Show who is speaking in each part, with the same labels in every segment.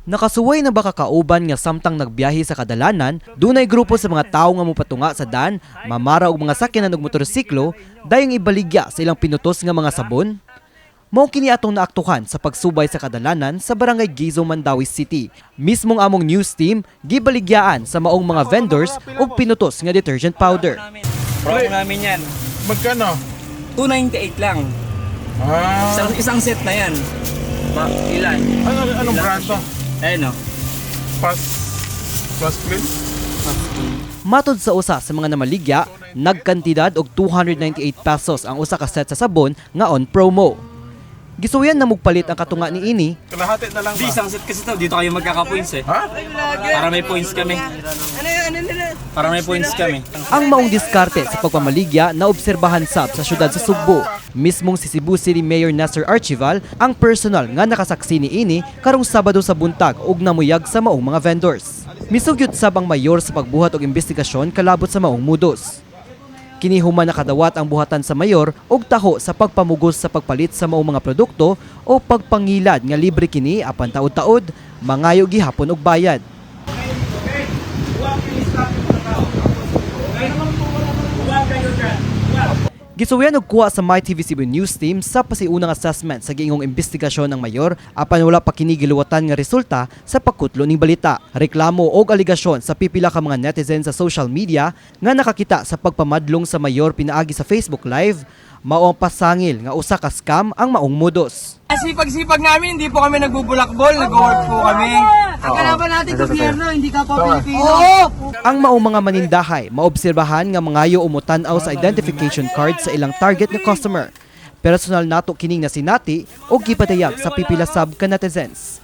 Speaker 1: Nakasuway na ba ka, kauban, nga samtang nagbiyahe sa kadalanan, dunay grupo sa mga tawo nga mopatunga sa dan, mamara og mga sakyanan og motorsiklo, dayong ibaligya sa ilang pinutos nga mga sabon? Mao kini atong naaktuhan sa pagsubay sa kadalanan sa Barangay Guizo, Mandaue City. Mismong among news team gibaligyaan sa maong mga vendors og pinutos nga detergent powder.
Speaker 2: Promo namin yan.
Speaker 3: Magkano?
Speaker 2: 298 lang.
Speaker 3: Ah,
Speaker 2: Isang set na yan. Ilan?
Speaker 3: Anong brand to?
Speaker 2: Ayun o.
Speaker 3: Fast Clean?
Speaker 1: Matod sa usa sa mga namaligya, nagkantidad og ₱298 ang usa ka set sa sabon nga on promo. Gisuwayan na mugpalit ang katunga niini.
Speaker 3: Kalahati na lang
Speaker 2: Di,
Speaker 3: ba?
Speaker 2: isang set kasi to. Dito kayo magkaka-points eh.
Speaker 3: Ha?
Speaker 2: Para may points kami. Para may points kami.
Speaker 1: Ang maong diskarte sa pagpamaligya na obserbahan sab sa syudad sa Sugbo. Mismong si Cebu City Mayor Nestor Archival ang personal nga nakasaksi niini karong Sabado sa buntag ug namuyag sa maong mga vendors. Misugyot sab ang mayor sa pagbuhat og investigasyon kalabot sa maong modus. Kini human nakadawat ang buhatan sa mayor og taho sa pagpamugos sa pagpalit sa maong mga produkto o pagpangilad nga libre kini apan taod-taod mangayo gihapon og bayad. Gisuwayan og kuha sa MyTV Cebu News Team sa pasiunang assessment sa giingong investigasyon ng mayor apan wala pa kini giluwatan nga resulta sa pagkutlo ning balita. Reklamo og aligasyon sa pipila ka mga netizen sa social media nga nakakita sa pagpamadlong sa mayor pinaagi sa Facebook Live mao ang pasangil nga usa ka scam ang maong modus.
Speaker 2: Sipag-sipag namin, hindi po kami nagbubulakbol, nag-work po kami.
Speaker 4: Ang kalaban natin gobyerno, hindi kapwa Pilipino.
Speaker 1: Ang maong mga manindahay maobserbahan nga mangayo o motan-aw sa identification card sa ilang target nga customer. Personal nato kining nasinati o gipadayag sa pipila sab ka netizens.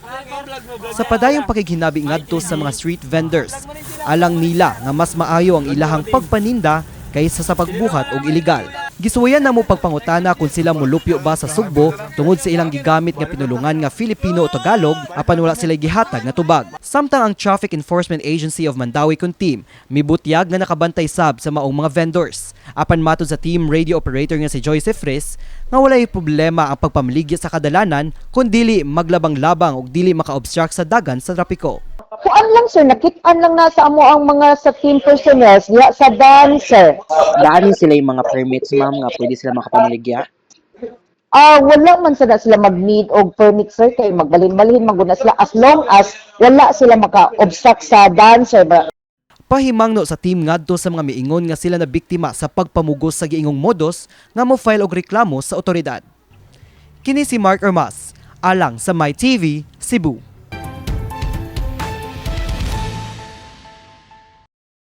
Speaker 1: Sa padayong pakighinabi ngadto sa mga street vendors, alang nila nga mas maayo ang ilahang pagpaninda kaysa sa pagbuhat og iligal. Gisuwayan na mo pagpangutana kung sila molupyo ba sa Sugbo tungod sa ilang gigamit nga pinulungan nga Filipino o Tagalog apan wala sila gihatag nga tubag. Samtang ang Traffic Enforcement Agency of Mandaue kun team mibutyag nga nakabantay sab sa maong mga vendors. Apan matod sa team radio operator nga si Joyce Fris nga walay problema ang pagpamaligya sa kadalanan kung dili maglabang-labang ug dili maka-obstruct sa dagan sa trapiko.
Speaker 5: Kuan lang, sir, nakitaan lang na sa amo ang mga sa team personnel diha sa dan, sir.
Speaker 6: Daan sila yung mga permits, ma'am, nga pwede sila makapamaligya?
Speaker 5: Ah, wala man sada sila mag-need og permit, sir, kay magbalhin-balhin man gud na sila as long as wala sila maka-obstruct sa dan, sir ba.
Speaker 1: Pahimangno sa team ngadto sa mga miingon nga sila na biktima sa pagpamugos sa giingong modus nga mo-file og reklamo sa otoridad. Kini si Mark Ermas, alang sa MyTV, Cebu.